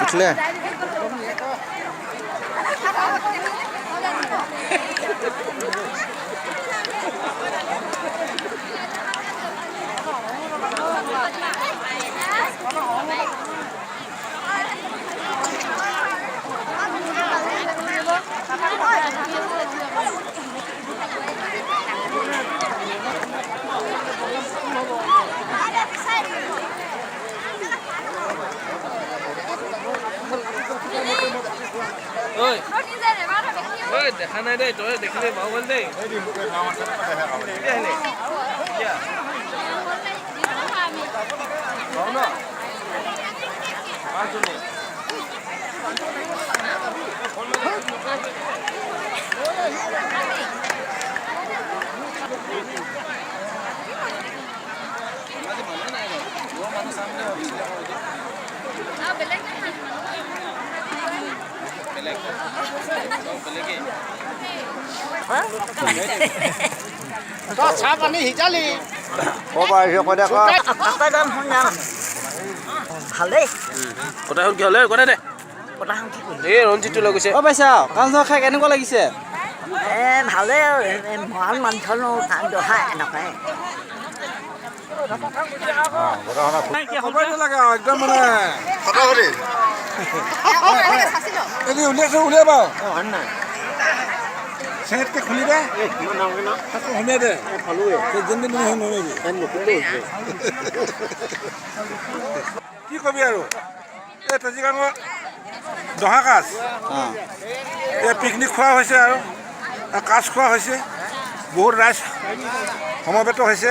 উঠিলে। দেখা নাই দেই, তই দেখিলে বাহুবল দেই। চাহ পানী সিজালি। ভালেই। কথা কি হ'লে কথা দে। এই ৰঞ্জিতটো লৈ গৈছে। অ পাইছা কাঞ্চন খাই কেনেকুৱা লাগিছে? এ ভালেই আৰু মৰাণ মানুহনো দহা এনেকুৱাই। একদম মানে উলিয়াইছো, উলিয়াবা চেহেতকে খুলি দে, সুমিয়াই দে। কি কবি আৰু, এই তেজিগাঙৰ দহা কাজ, এই পিকনিক খোৱা হৈছে আৰু কাজ খোৱা হৈছে, বহুত ৰাইজ সমবেত হৈছে,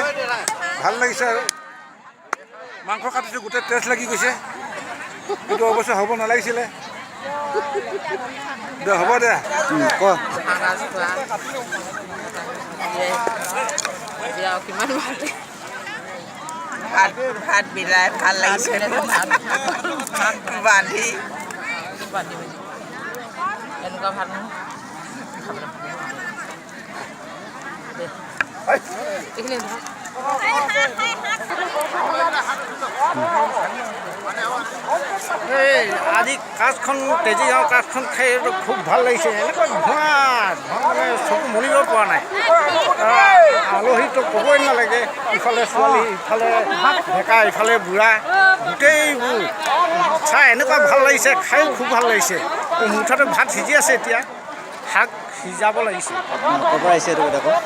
ভাল লাগিছে। আৰু মাংস কাটিছোঁ, গোটেই তেজ লাগি গৈছে। এইটো অৱশ্যে হ'ব নালাগিছিলে। দে হ'ব দে। ভাত বিলাই ভাল লাগিছে, বান্ধি এনেকুৱা ভাত নহয়। এই আজি কাজখন তেজিগাঁও কাজখন খাই খুব ভাল লাগিছে। এনেকুৱা ধোঁৱা ধোঁৱা মানে চকু মনিব পৰা নাই। আলহীটো ক'বই নালাগে, ইফালে ছোৱালী, ইফালে ডেকা, ইফালে বুঢ়া, গোটেইবোৰ চাই এনেকুৱা ভাল লাগিছে, খায়ো খুব ভাল লাগিছে। মুঠতে ভাত সিজি আছে, এতিয়া শাক সিজাব লাগিছে। ক'ৰ পৰা আহিছে এইটো কথা কওঁ?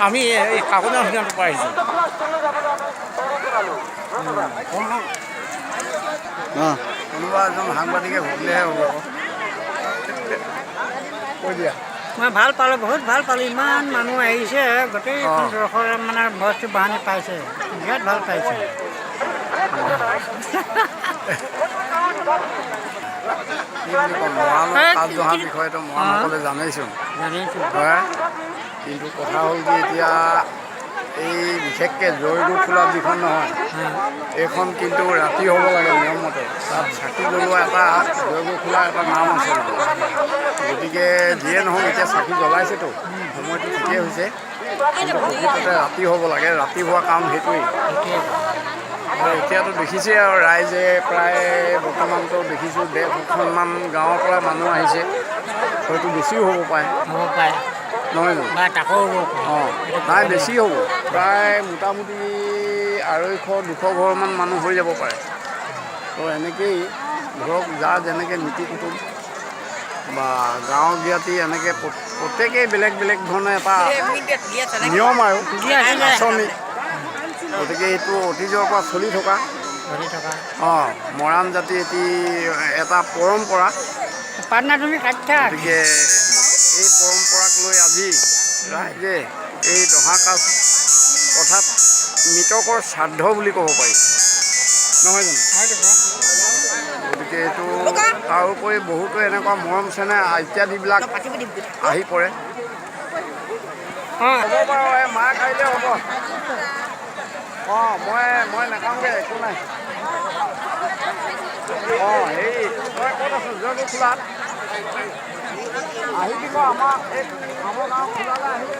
আমি এই কাকজান সিদ্ধান্তৰ পৰা আহিছোঁ। কোনোবা এজন সাংবাদিকে সুধিলেহে হ'ব। কৈ দিয়া। মই ভাল পালোঁ, বহুত ভাল পালোঁ। ইমান মানুহ আহিছে, গোটেইখন দৰ্শক মানে বস্তু বাহানি পাইছে, বিৰাট ভাল পাইছে। কি বুলি ক'ম, মৰাণৰ কাজ দহাৰ বিষয়েতো মৰাণসকলে জানেইচোন। হয়, কিন্তু কথা হ'ল কি, এতিয়া এই বিশেষকৈ জয়গু খোলা যিখন নহয়, এইখন কিন্তু ৰাতি হ'ব লাগে নিয়মমতে। তাত চাকি জ্বলোৱা এটা জয়গু খোলা এটা নাম আছে। গতিকে যিয়ে নহওক, এতিয়া চাকি জ্বলাইছেতো, সময়টো ঠিকেই হৈছে, কিন্তু প্ৰকৃততে ৰাতি হ'ব লাগে। ৰাতি হোৱা কাম সেইটোৱেই। আৰু এতিয়াতো দেখিছেই আৰু ৰাইজে প্ৰায় বৰ্তমানতো দেখিছোঁ 150খনমান গাঁৱৰ পৰা মানুহ আহিছে, হয়তো বেছিও হ'ব পাৰে। নহয় জানো? অঁ, নাই বেছি হ'ব, প্ৰায় মোটামুটি 250-200 ঘৰমান মানুহ হৈ যাব পাৰে। তো এনেকেই ধৰক যাৰ যেনেকৈ মিতি কুটুম বা গাঁৱৰ জ্ঞাতি, এনেকৈ প্ৰত্যেকেই বেলেগ বেলেগ ধৰণে এটা নিয়ম আৰু আঁচনি। গতিকে এইটো অতীজৰ পৰা চলি থকা অঁ মৰাণ জাতি এটি এটা পৰম্পৰা। গতিকে এই পৰম্পৰাক লৈ আজি ৰাইজে এই দহা কাজ অৰ্থাৎ মৃতকৰ শ্ৰাদ্ধ বুলি ক'ব পাৰি, নহয় জানো? গতিকে এইটো তাৰোপৰি বহুতো এনেকুৱা মৰম চেনেহ ইত্যাদিবিলাক আহি পৰে। হ'ব বাৰু, এই মাক আহিলে হ'ব। অঁ, মই নাখাওঁগৈ, একো নাই। অঁ, হেৰি তই ক'ত আছ? জয়গু খোলাত আহিবি ক, আমাৰ এই আমাৰ গাঁও খোলালৈ আহিবি।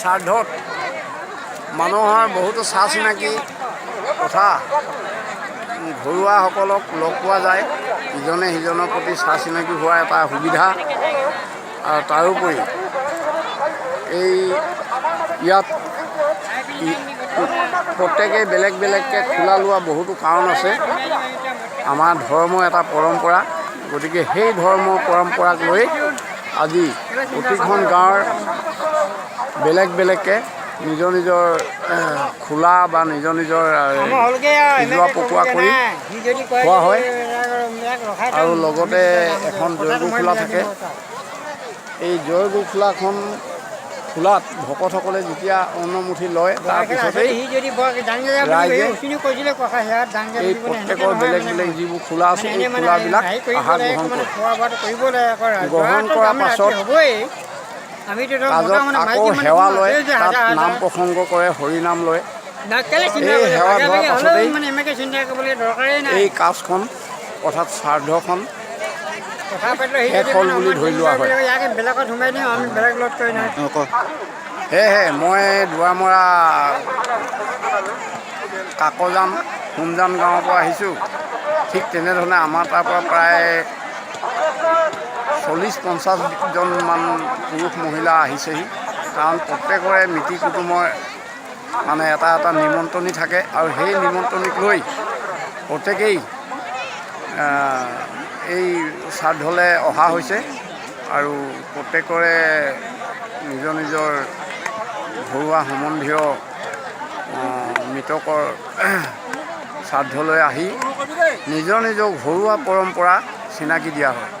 শ্ৰাদ্ধত মানুহৰ বহুতো চা চিনাকি কথা ঘৰুৱাসকলক লগ পোৱা যায়, ইজনে সিজনৰ প্ৰতি চা চিনাকি হোৱা এটা সুবিধা। আৰু তাৰোপৰি এই ইয়াত প্ৰত্যেকেই বেলেগ বেলেগকৈ খোলা লোৱা বহুতো কাৰণ আছে। আমাৰ ধৰ্ম এটা পৰম্পৰা, গতিকে সেই ধৰ্ম পৰম্পৰাক লৈ আজি প্ৰতিখন গাঁৱৰ বেলেগ বেলেগকৈ নিজৰ নিজৰ খোলা বা নিজৰ নিজৰ সিজোৱা পকোৱা কৰি খোৱা হয়। আৰু লগতে এখন জৈৱ খোলা থাকে। এই জৈৱ খোলাখন খোলাত ভকতসকলে যেতিয়া অন্নমুঠি লয়, তাৰপিছতেই ৰাইজে এই প্ৰত্যেকৰ বেলেগ বেলেগ যিবোৰ খোলা আছে, এই খোলাবিলাক আহাৰ গ্ৰহণ কৰে। গ্ৰহণ কৰাৰ পাছত কাজত আকৌ সেৱা লয়, তাত নাম প্ৰসংগ কৰে, হৰিনাম লয়। এই সেৱা লোৱাৰ পাছতেই এই কাজখন অৰ্থাৎ শ্ৰাদ্ধখন শেষ হ'ল বুলি ধৰি লোৱা হয়। সেয়েহে মই দুৱাৰমৰা কাকজান সোমজান গাঁৱৰ পৰা আহিছোঁ। ঠিক তেনেধৰণে আমাৰ তাৰ পৰা প্ৰায় 40-50জনমান পুৰুষ মহিলা আহিছেহি। কাৰণ প্ৰত্যেকৰে মিতিৰ কুটুমৰ মানে এটা এটা নিমন্ত্ৰণী থাকে, আৰু সেই নিমন্ত্ৰণীক লৈ প্ৰত্যেকেই এই শ্ৰাদ্ধলৈ অহা হৈছে। আৰু প্ৰত্যেকৰে নিজৰ নিজৰ ঘৰুৱা সম্বন্ধীয় মৃতকৰ শ্ৰাদ্ধলৈ আহি নিজৰ নিজৰ ঘৰুৱা পৰম্পৰা চিনাকি দিয়া হয়।